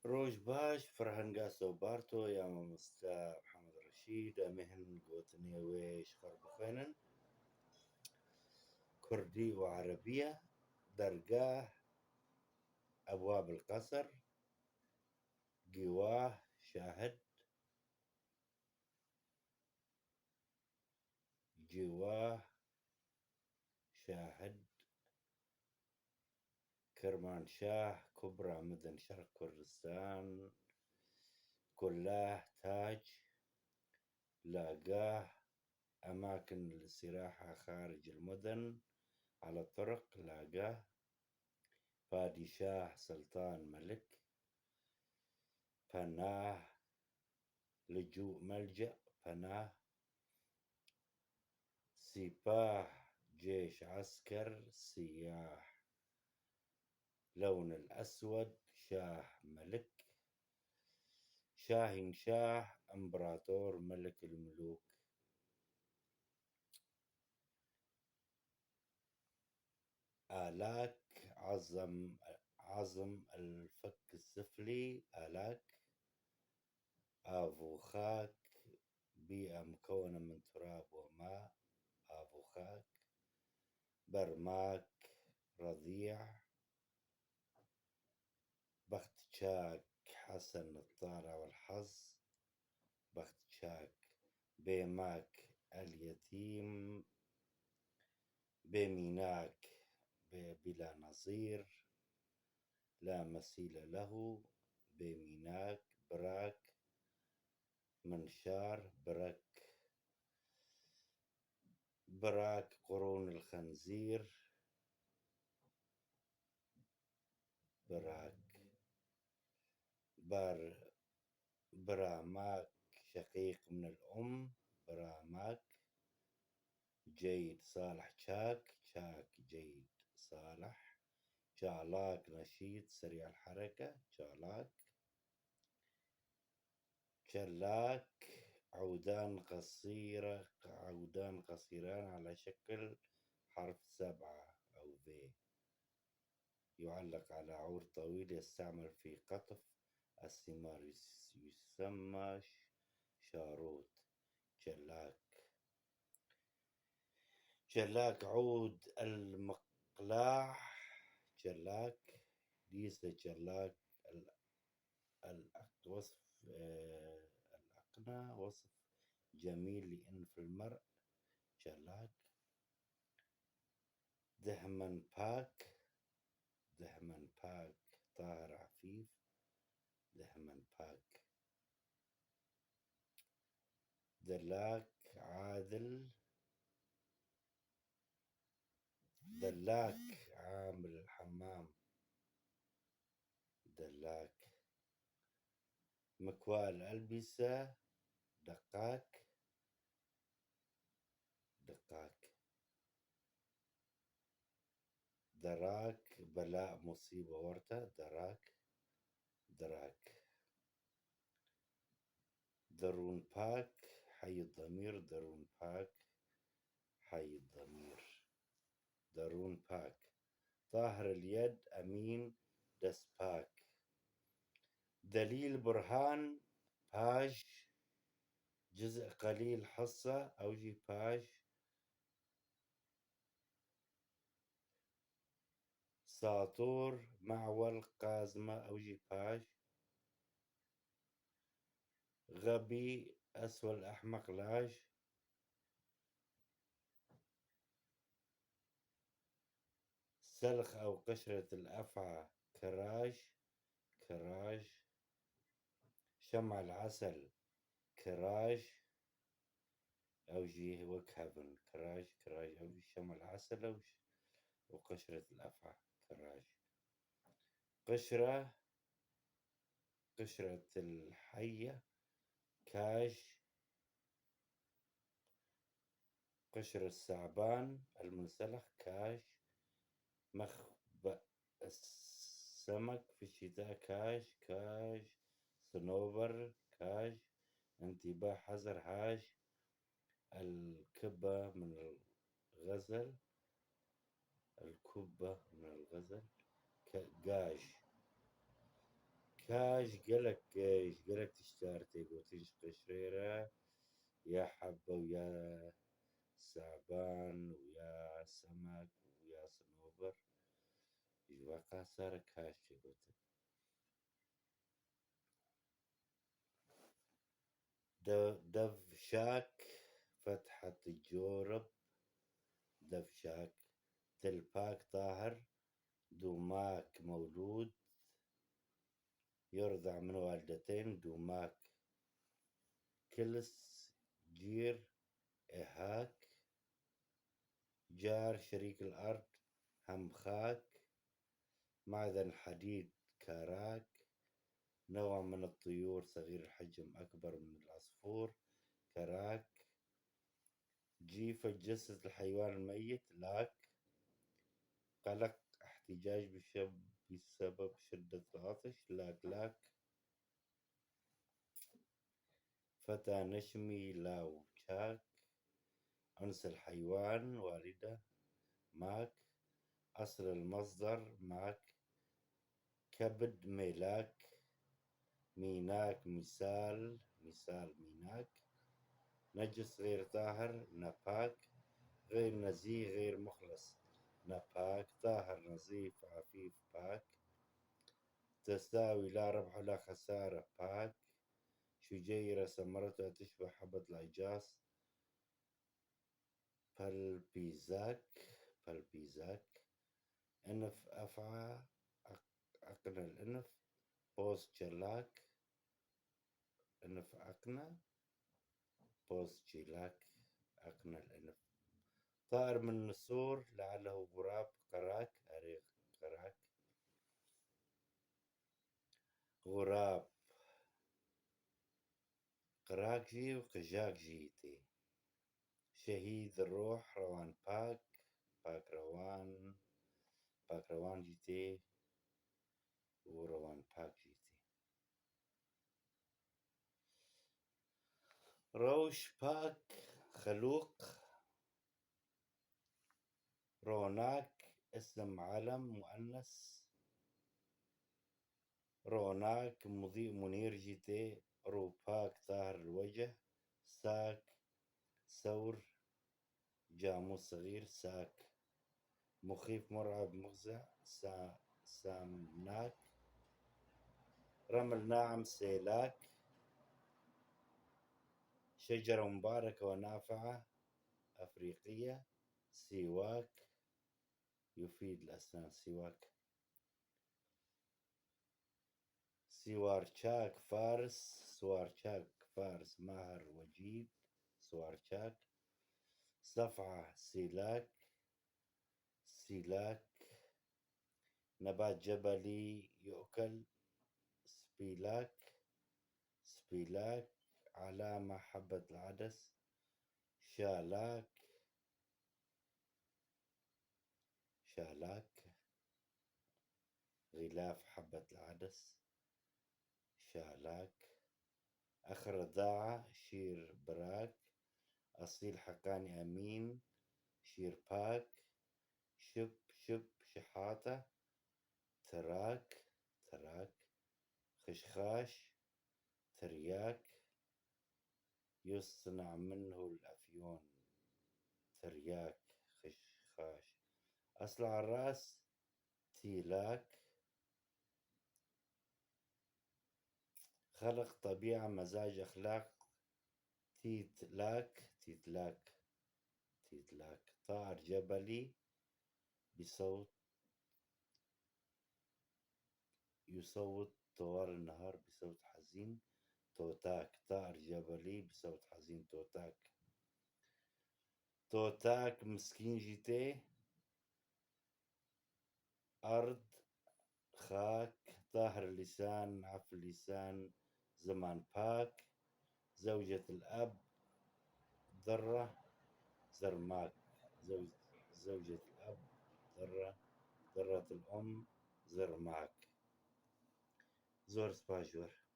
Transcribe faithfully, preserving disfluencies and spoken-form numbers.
Roj baş, Ferhenga Sobarto ya mamoste Mihemed Reşîd, em ê hin gotinê wê ji xwe re bixwînin. Kurdî û erebî ye. Dergah, Ebwabil Qesr, Gîwah, Şahid, Gîwah, Şahid, Kirmanşah, Kubra, Midin, Şerq Kurdistan, Kulah, Tac, Lagah, أماكن الاستراحة خارج المدن، على الطرق، Lagah، Padîşah, Sultan, Melik، Penah، لجوء، ملجأ، Penah، سپاه، جيش، عسكر، سياح، لون الأسود، شاه، ملك، شاهنشاه، إمبراطور، ملك الملوك. آلاك، عظم، عظم الفك السفلي، آلاك. آفوخاك، بيئة مكونة من تراب وماء، آفوخاك. برماك، رضيع. بخت چاک، حسن، الطالع والحظ. بخت چاک. بێماک، اليتيم. بێمیناک، ب-، بلا نظير، لا مثيل له. بێمیناک، براک، منشار، برك، براك، قرون الخنزير، براك، بر-، براماك، شقيق من الأم، براماك، جيد، صالح، چاک، چاک، جيد، صالح، چالاک، نشيط، سريع الحركة، چالاک، چلاک، عودان قصيرة، عودان قصيران على شكل حرف سبعة أو V. يعلق على عود طويل يستعمل في قطف الثمار، يس-، يسمى ش-، شاروت. چلاک. چلاک، عود المقلاع. چلاک، dîse çelak, el-, el-, وصف، آه، الأقنع، وصف جميل لأنف المرء. چلاک. دهمنپاک، دهمنپاک، طاهر عفيف، دهمنپاك. دلاك، عادل. دلاك، عامل الحمام. دلاك. مكواة الألبسة، دقاك، دقاك. دراك، بلاء، مصيبة، ورطة، دراك، دراك. درونپاک، حي الضمير، درونپاک، حي الضمير. درونپاک. طاهر اليد، أمين، دستپاک. دليل، برهان، page، جزء قليل، حصة، أو jî page. ساطور، معول، قازمة، أو jî page. غبي، أسوأ، أحمق، لاج. سلخ أو قشرة الأفعى، كراج، كراج. شمع العسل، كراج، أو jî وك هيفن، كراج، كراج، أو jî شمع العسل، أو ش-، وقشرة الأفعى، كراج. قشرة، قشرة الحية، كاج. قشر الثعبان المنسلخ، كاج. مخبأ السمك في الشتاء، كاج، كاج. صنوبر، كاج. انتباه، حذر، هاج. الكبة من الغزل، الكبة من الغزل، ك-، كاج، ك-، Ka ji gelek, ji gelek tiştar tê gotin ji qeşrê re, ya hebbe û ya saban û ya semek û ya sinobir. Ji we qasa re kaş tê gotin. De-, devşak, fethet corib, devşak, dilpak Tahir, dûmak Mewlûd, yurda min walideteyn, dûmak, kilis, cîr, ehak, car, şerîk el-erd, hemxak, معدن الحديد، كراك، نوع من الطيور صغير الحجم أكبر من العصفور، كراك، جيفة، جثة الحيوان الميت، لاك، قلق، احتجاج بشب-، بسبب شدة العطش، لاك، لاك، فتى نشمي، لاو، شاك، أنس الحيوان، والدة، ماك، أصل المصدر، ماك، كبد، ميلاك، ميناك، مثال، مثال، ميناك، نجس، غير طاهر، نباك، غير نزيه، غير مخلص، نباك، طاهر، نظيف، عفيف، باك، تساوي، لا ربح ولا خسارة، باك، شجيرة ثمرتها تشبه حبة العجاص، بلبيزاك، بلبيزاك، أنف أفعى، أق-، أقنى الأنف، بوز جلاك، أنف أقنى، بوز جيلاك، أقنى الأنف. طائر من النسور، لعله غراب، قراك، أري قراك. غراب. قراك جي وقجاك جي تي. شهيد الروح، روان باك، باك روان، باك روان جي تي، وروان باك جي تي. روش باك، خلوق، روناك، اسم علم مؤنث، روناك، مضيء منير جي تي، روباك، طاهر الوجه، ساك، ثور، جاموس صغير، ساك، مخيف، مرعب، مفزع، سا-، سامناك، رمل ناعم، سيلاك، شجرة مباركة ونافعة، أفريقية، سواك، يفيد الأسنان، سواك. سوارچاك، فارس، سوارچاك، فارس، ماهر، وجيد، سوارچاك. صفعة، سيلاك، سيلاك. نبات جبلي يؤكل، سبيلاك، سبيلاك. علامة، حبة العدس، شالاك، شالاك. غلاف حبة العدس، شالاك. أخ رضاعة، شير براك. أصيل حقاني أمين، شير باك. شب، شب، شحاتة. تراك، تراك. خشخاش، ترياك. يصنع منه الأفيون، ترياك، خشخاش. أصل عراس، تيلاك. خلق، طبيعة، مزاج، أخلاق، تيتلاك، تيتلاك، تيتلاك. طائر جبلي، بصوت، يصوت طوال النهار بصوت حزين، توتاك. طائر جبلي بصوت حزين، توتاك. توتاك مسكين جي تي، أرض، خاك، طاهر اللسان، عفو اللسان، زمان باك. زوجة الأب، ضرة، زرماك. زوج-، زوجة الأب، ضرة، ضرة الأم، زرماك. زور سپاس جوار.